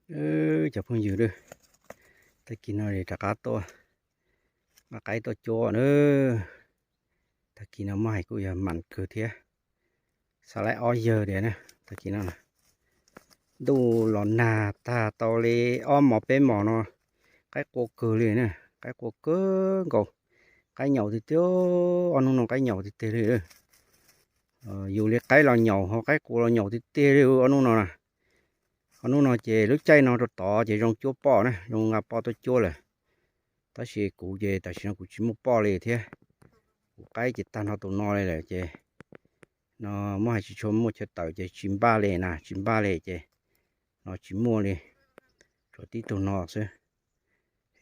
Cov phooj ywg, tag kis no rov qab tuaj nqa qaib tuaj cuab na. Tag kis no muab hais kuj yog mam kawg thiab, xav laib ob yawg tias na. Tag kis no ntuj los nag tag tau li ob mos peb mos no, qaib qua kawg li na, qaib qua kawg nkaus. Qaib nyaum tiag tiag, ob hnub no qaib nyaum tiag tiag li. Yus li qaib los nyaum ho qaib qua los nyaum tiag tiag li ob hnub no na. Ob hnub no ces lub caij no rau tod ces zoo cuab poj na, zoo nqa poj tuaj cuab lawm. Tab sis kuv ces tam sim no kuv tsis muaj poj li thiab. Kuv qaib ces tag nrho tus no li lawm ces no muab hais tsis tshua muaj chaw tawm ces tsis npaj li na, tsis npaj li ces no tsis muaj li, tshuav tib tug no xwb.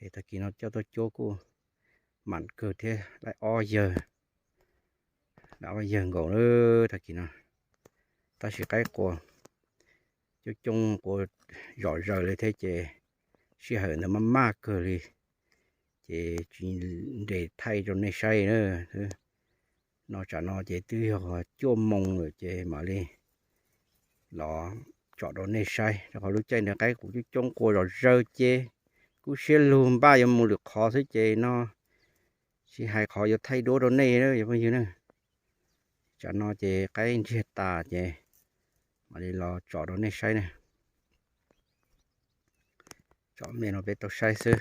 Es tag kis no coj tuaj cuab kuj mam kawg thiab, laib ob yawg, laib ob yawg nkaus tag kis no. Tab sis qaib qua coob coob qua zom zaws li thiab ces sij hawm ntawd maj maj kawg li ces tsis nres thaij rau nej saib na. No tsam no ces twb yog cuaj moos lawm ces mam li los tsom rau nej saib, rau qhov lub caij ntawd qaib kuv coob coob qua zom zaws ces kub siab lug npaj yuav mus lwm qhov xwb ces no tsis hais qhov yuav thaij duab rau nej yog phooj ywg na. Tsam no ces qaib ntsiag tas ces mam li los tsom rau nej saib na. Tsom me no peb tau saib xwb.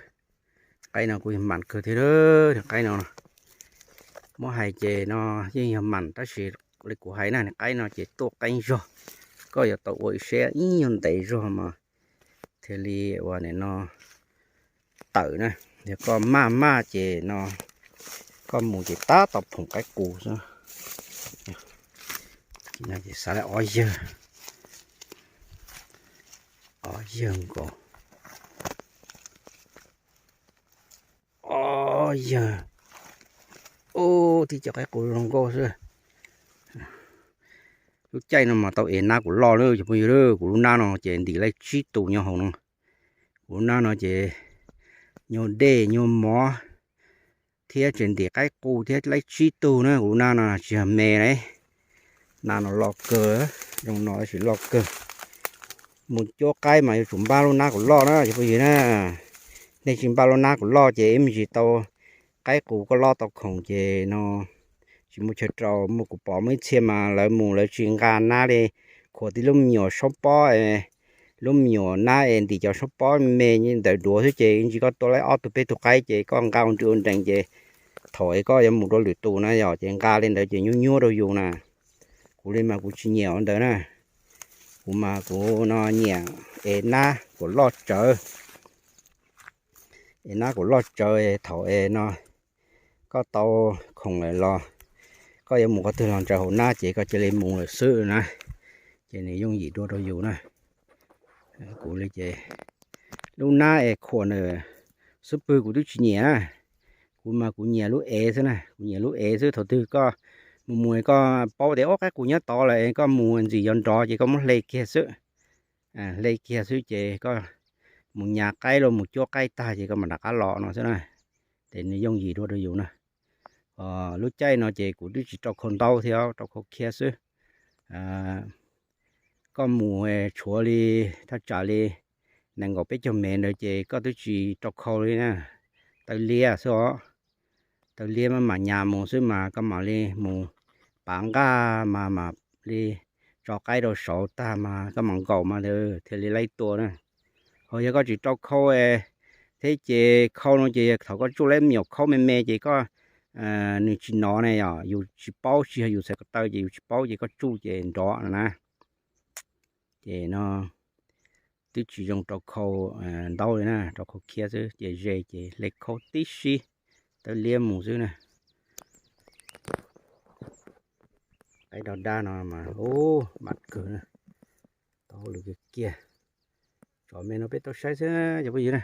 Qaib no kuj yog mam kawg thiab, qaib no muab hais ces no yeej yog mam tab sis li kuv hais na, qaib no ces tuaj qeeb zog, koj yuav tau ua ib siab ib nyuag ntev zog mas thiaj li ua no tawm na. Yog koj maj maj ces no koj mus ces tab tom phoom qaib qus xwb. Xav laib ob yawg, ob yawg nkaus, ob yawg. Ub, tib co qaib qus zoo nkauj xwb. Lub caij no mas tau ev nab kuv loj lawm cov phooj ywg, kuv lub nab no ces ntim laib tsib tus nyob hauv no. Kuv lub nab no ces nyuag dej nyuag mov thiab tseem ntim qaib qus thiab laib tsib tug na. Kuv lub nab no tsis yog me na, nab no loj kawg, zoo no tab sis loj kawg. Mus cuab qaib mas yuav tsum npaj lub nab kuv loj na cov phooj ywg na. Nej tsis npaj lub nab kuv loj ces ib me ntsis tau qaib qus koj loj tau khoom ces no tsis muaj chaw rau. Muaj kuv pom muaj ib txhia mas lawv mus lawv tsis nqa nab li, khuam tib lub me nyuam sab pob, lub me nyuam nab es ntim cov sab pob me ntawd duav xwb ces ib ntsis koj tua laib ob tug peb tug qaib ces koj nqa ua nri ua nrees ces thaum es koj yuav mus rau lwm tus na yom ces nqa li ntawd ces nyuab nyuab rau yus na. Kuv li mas kuv tsis nyiam ua ntawd na. Kuv mas kuv no nyiam es nab kuv loj tsawv, es nab kuv loj tsawv thaum es no koj tau khoom lawm los koj yuav mus qhov twg los ntsaws hauv nab ces koj cia li mus lawm xwb na, ces nws yooj yim dua rau yus na. Kuv li ces lub nab es khuam na, xub pwg kuv twb tsis nyiam na. Kuv mas kuv nyiam lub ev xwb na, kuv nyiam lub ev xwb. Thaum twg koj mus mus koj paub tias ob qaib qus nyob tod lawm es koj mus ntxim yuav nrov ces koj muab hle kiag xwb, hle kiag xwb ces koj mus nyas qaib los mus cuab qaib tag ces koj mam rov qab los no xwb na, ces nws yooj yim dua rau yus na. Lub caij no ces kuv twb tsis rau khau ntaub thiab, rau khau khiab xwb. Koj mus tshuav li thaj tsam li nees nkaum peb caug mev ntawd ces koj twb tsis rau khau li na, taw liab xwb os. Taw liab mas mam nyas mus xwb mas koj mam li mus pav nqaj mas mam li tso qaib rau saud tag mas koj mam nkaum mas thiaj li laib tua na. Ho yog koj tsis rau khau thiab ces khau no ces thaum koj tsuj laib me nyuam khaub me me ces koj, nws tsis nov ne yom, yus tsis paub, tsis yog yus txhais ko taw ces yus tsis paub ces koj tsuj ces nrov no na. Ces no twb tsis zoo rau khau ntaub li na, rau khau khiab xwb ces ze ces hle khaub tib si, taw liab mus xwb na. Qaib dog dab no mas ub, mam kawg na, tau hauj lwm kiag kiag. Tsom me no peb tau saib xwb cov phooj ywg na.